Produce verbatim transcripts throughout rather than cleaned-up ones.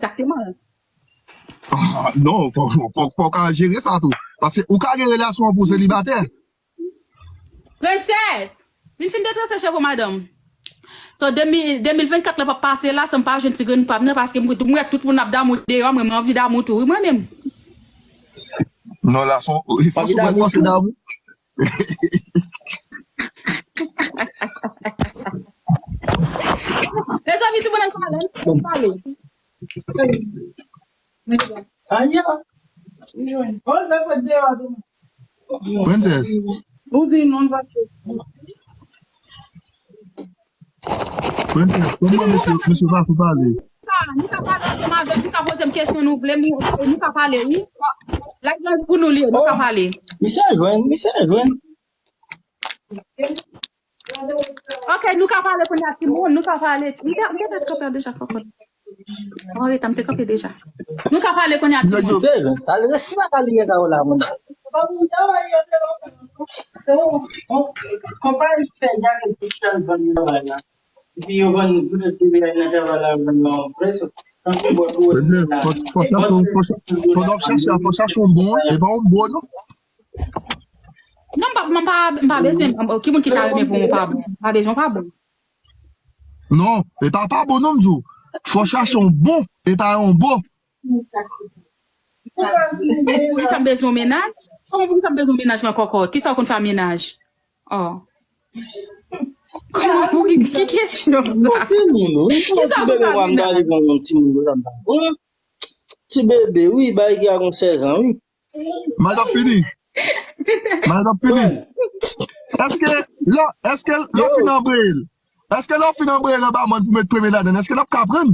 Egzakteman. Ah, non, fò, fò, fò w ka jere sa tou. Paske ou ka gen relasyon an pou w selibatè. Prensès, vin fin detrese cheve madanm. To de mil, de mil vennkat la p ap pase la san m pa jwenn ti grenn pa m nan, paske m, m wè tout moun ap damou deyò, mwen, mwen anvi damou tou, wi, mwen menm. Non, la son, fòs ou mèt fòs damou. Mezanmi, si moun nan pale, pale. Aya. Ol fè fèt deyò a tou. Prensès. Ou di non, pa. Prensès, kòman mesye, mesye Vafou pale? Nou ka pale ansanm avè m, nou ka poze m kesyon nou vle, nou, nou ka pale, wi. Live lan pou nou li, nou ka pale. Misye jwenn, misye jwenn. Ok, nou ka pale kounye a, timoun, nou ka pale. M te, m te fè kanpe deja, kòkòt. Anreta, m te kanpe deja. Nou ka pale kounye a, timoun. Misye jwenn. Sa l resi la ka limen sa yo la, moun. Konpayi fè gade pou chal vann travay la. Epi yo vann poutèt yo nan travay la, yo vann nan près. Tankou bò tou wè la. Fò chache, fò chache yon bon, e pa yon bon non. Non, m pa, m pa, m pa bezwen, ki moun ki ta renmen pou mwen pa bon? M pa bezwen pa bon. Non, e pa pa bon non m di w. Fò chache yon bon, e pa yon bon. Poukisa m bezwen yon mennaj? Kòman poukisa m bezwen yon mennaj lan kòkòt? Kisa w konn fè a mennaj? Oh. Kòman pou ki kesyon sa? Ti moun, wi. Kisa ti bebe wa m ta rive yon ti moun la. Ti bebe, wi, bay ki a gon sèz an, wi. Mwen t ap fini. Mwen t ap fini. Èske lè, èske lè w fin anbre l? Èske lè w fin anbre l anba mòn pou met premye ladann, èske l ap ka pran?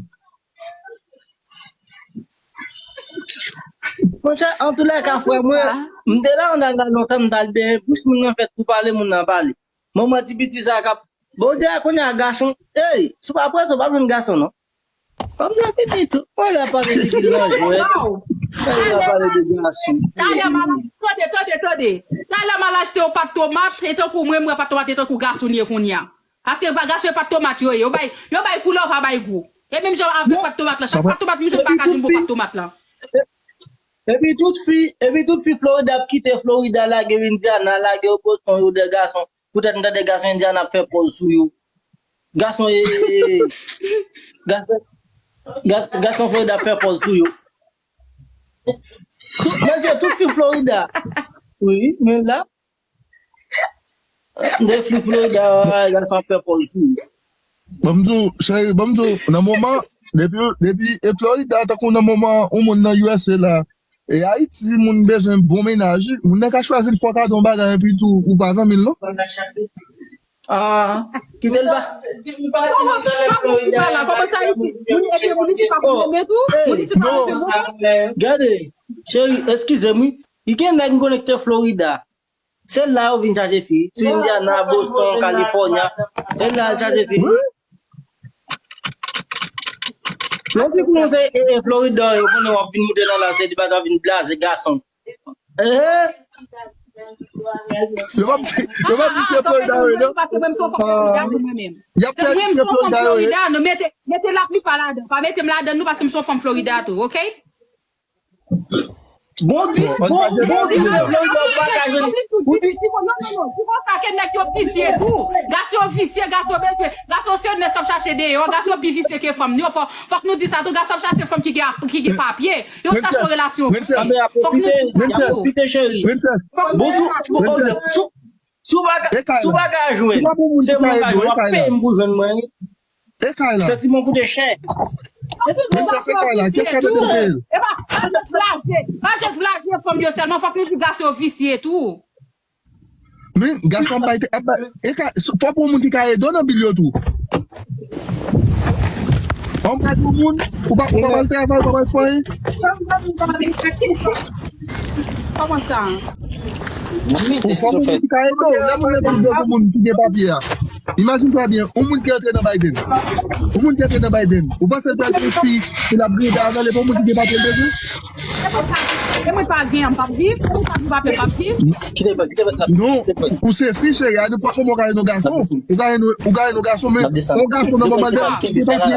Monchè, antoulèka, frè mwen, m te la anndan la lontan, m t al benyen bouch moun nan fèt pou pale, moun nan pale. Manman ti piti sa k ap, bon, deja kounye a gason, ey, si w pa prese, w p ap jwenn gason, non. Kòm sa fini tou. Mwen la pale de ki nan jwèt. Mwen la pale de gason. Talè m a lage, tande, tande, tande. Talè m a lage te yon pat tomat, e tankou mwen, mwen pat tomat, e tankou gason ye kounye a. Paske gason e pat tomat yo ye. Yo bay, yo bay koulè, yo pa bay gou. E menm jan avèk pat tomat la, chak pat tomat, misye pa ka jwenn bon pat tomat la. Epi tout fi, epi tout fi Florida ap kite Florida, lage Indiana, lage yo Boston, yo de gason. Poutèt m tande gason Indiana ap fè pòz sou yo. Gason, e, e, e, gason, gas- gason Florida ap fè pòz sou yo. Tout, mesye, tout fi Florida. Wi, men la. De fi Florida, gason ap fè pòz sou yo. Ban m di w, cheri, ban m di w, nan moman, depi, depi e Florida, tankou nan moman, yon moun nan U S A la, e Ayiti, moun bezwen bon mennaj, wi. Moun nan ka chwazi l fè w kado yon bagay, epi tou, ou pa zanmi l, non? Ah, kite l pa. Kòman, kòman, kòman sa Ayiti? Moun ete, moun isi pa pou renmen tou? Moun isi pa pou renmen tou? Gade, cheri, eskize m, wi. Li gen nèg m konekte Florida. Se la yo vin chache fi. Sou Indiana, Boston, California. Se la yo chache fi. Lè fi koumanse e, e Florida, yo konnen w ap vin moute nan la, se li pa ta vin blaze gason. Eh? Yo p ap di, yo p ap di se Florida yo ye, non? Paske mwen, m se yon fanm Florida tou, mwen menm. Y ap fè di se Florida yo ye. Non, mete, mete laplipa ladan. Pa mete m ladan nou paske m se yon fanm Florida tou, ok? Bon, di, bon, bon, di, Florida, ou pa ka jwenn. Ou di, non, non, non, di konsa ke nèg yo visye tou. Gason yo visye, gason yo bezwen. Gason se yo nèg ap chache deyò. Gason yo pi visye ke fanm. Yo fò, fòk nou di sa tou. Gason ap chache fanm ki gen, ki gen papye. Yo chache yon relasyon. Fòk nou di sa tou. Pwofite, cheri. Bon, sou, bon, sou, sou, sou pa ka, sou pa ka jwenn. Se mwen ka jwenn, w ap peye m pou jwenn mwen. E kay la. Santiman koute chè. Menm sa se kay la. Kès ka mete l peye l? E pa, pa just blaze. Pa just blaze fanm yo sèlman. Fòk nou di gason yo visye tou. Men, gason ap bay, ap bay, e kay, fò pou yon moun ki ka ede w nan bil yo tou. Ou ka di yon moun, ou pa, ou pa pral travay, ou pa pral fè anyen. Kòman sa? Ou fò pou moun ki ka ede w. Lè moun nan di bezwen moun ki gen papye a. Imajine twa byen, yon moun ki antre nan Biden. Yon moun ki antre nan Biden. Ou panse l pral gen fi, si l ap greda avè l, e pa yon moun ki gen papye l bezwen? E mwen pa gen, m p ap viv. E mwen pa gen papye, m p ap viv. Kite pa, kite pa sa. Non, ou se fi, cheri, a nenpòt moman ou ka jwenn yon gason. Ou ka jwenn, ou ka jwenn yon gason, men yon gason nan moman l gen papye.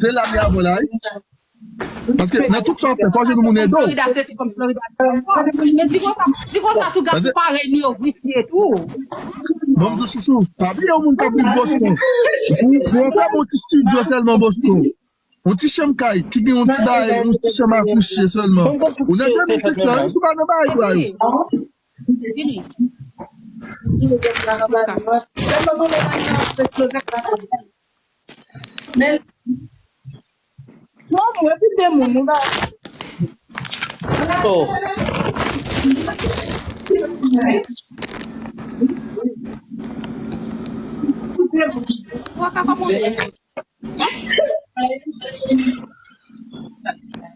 Se la m ye avè w la, wi. Paske nan tout sa w ap fè, fò w jwenn moun ede w. Florida, se, se kòm Florida. Men di konsa, di konsa tou, gason parèy nou yo visye tou. Bon, m di chouchou, pa bliye yon moun k ap viv Boston. Ou, ou fè yon ti estidyo sèlman Boston. Yon ti chanm kay, ki gen yon ti bagay, yon ti chanm a kouche sèlman. Ou nan de mil senk san, ou pa nan bagay sa yo. Vini. Non, mwen, pou de moun, nou pa. Oh.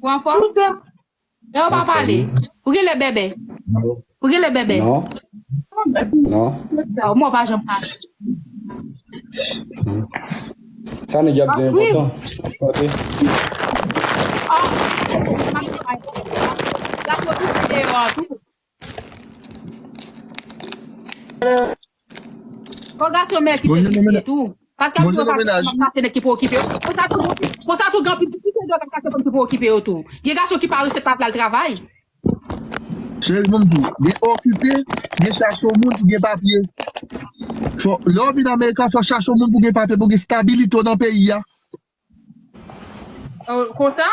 Ou anfòm? Lè w pa pale. Ou genlè bèbè. Ou genlè bèbè. Non. Non. Ah, mwen pa janm pale. Sa nèg y ap di enpòtan. Tande. Ah. Gato tou deyò tou. Fò gason mèt ki te visye tou. Paske pou yo pa chache nèg ki pou okipe yo. Konsa tou, konsa tou, gen anpil pitit nèg yo k ap chache fanm ki pou okipe yo tou. Gen gason ki pa resèt pa pral travay. Cheri, bon, m di w, gen okipe, gen chache yon moun ki gen papye. Fò, lè w vin Amerika, fò chache yon moun pou gen papye, pou gen stabilite w nan peyi a. Oh, konsa?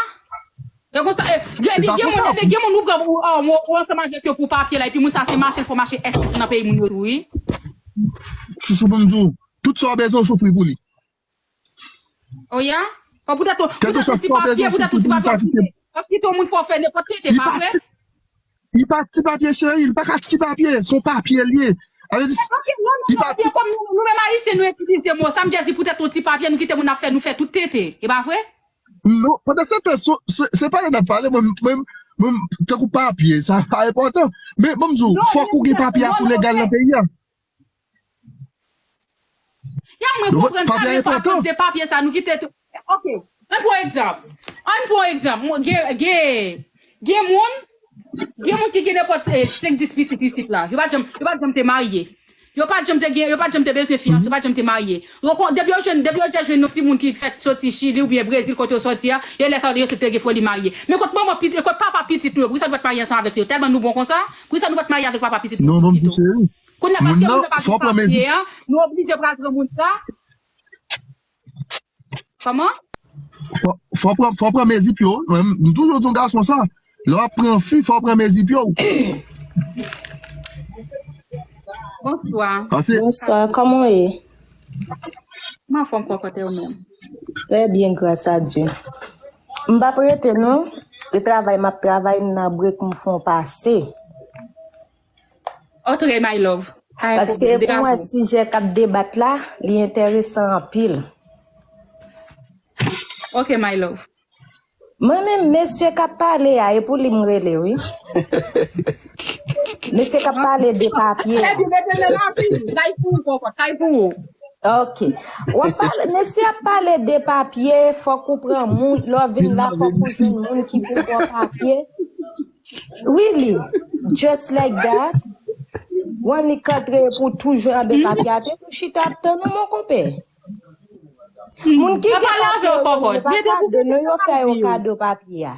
E konsa, e, gen, gen moun, gen moun ou pran, ou, ou, ou ansanm avèk yo pou papye la, epi moun sa se mache, l fò mache S S nan peyi moun yo tou, wi. Chouchou, bon, m di w, tout sa w bezwen, w soufri pou li. Oh, ya? Fò poutèt ou, poutèt ou ti papye, poutèt ou ti papye, w ap kite yon moun fè w fè nenpòt tete, pa vre? Li pa ti papye, cheri, li pa ka ti papye, se yon papye l ye. Sa vle di, ok, non, non, li non, pa ti. Kòm nou, nou menm Ayisyen, nou itilize mo sa, m just di poutèt yon ti papye, nou kite moun ap fè, nou fè tout tete. E pa vre? Non, pandan se tan, se, se, se pale n ap pale, mwen, mwen, mwen, tankou papye, sa pa enpòtan. Men, bon, m di w, fòk ou gen papye a pou legal nan peyi a. Ya, mwen konprann sa, men pa kòz de papye sa, nou kite tou. Ok, ann pran egzanp. Ann pran egzanp. Mwen, gen, gen, gen moun, gen moun ki gen nenpòt, eh, senk dis pitit isit la. Yo pa janm, yo pa janm te marye. Yo pa janm te gen, yo pa janm te bezwen fiyanse, yo pa janm te marye. Yo kon, depi yo jwenn, depi yo jwenn yon timoun ki fèt soti Chili oubyen Brezil kote yo soti a, yo lè sa yo te gen foli marye. Men kot manman pitit, kot papa pitit nou yo, poukisa nou pa t marye ansanm avèk yo? Tèlman nou bon konsa, poukisa nou pa t marye avèk papa pitit nou yo pito? Kounye a, paske moun nan pa gen papye a, nou oblije pral pran moun sa. Kòman? Fò, fò pran, fò pran mezi pye w. Mwen, m toujou di yon gason sa. Lè w ap pran fi, fò w pran mezi pye w. Bonswa. Bonswa, kòman w ye? M anfòm, kòkòt, e ou menm? Trè byen, gras a Dye. M p ap rete, non. E travay m ap travay, m nan brek, m fon pase. Antre, my love. Pa gen pwoblèm, degaje w. Paske m wè sijè k ap debat la, li enteresan anpil. Ok, my love. Mwen menm, mesye k ap pale a, e pou li m rele, wi. Mesye k ap pale de papye a. Epi, mete men la, fi, kay pou ou, kòkòt, kay pou ou. Ok. W ap pale, mesye ap pale de papye, fòk ou pran moun, lè w vin la, fòk ou jwenn moun ki pou pran papye. Really? Just like that? W annik antre pou toujou anba papye a, te tou chita ap tann ou, mon konpè. Moun ki gen papye yo, yo pa kado, non, yo fè yo kado papye a.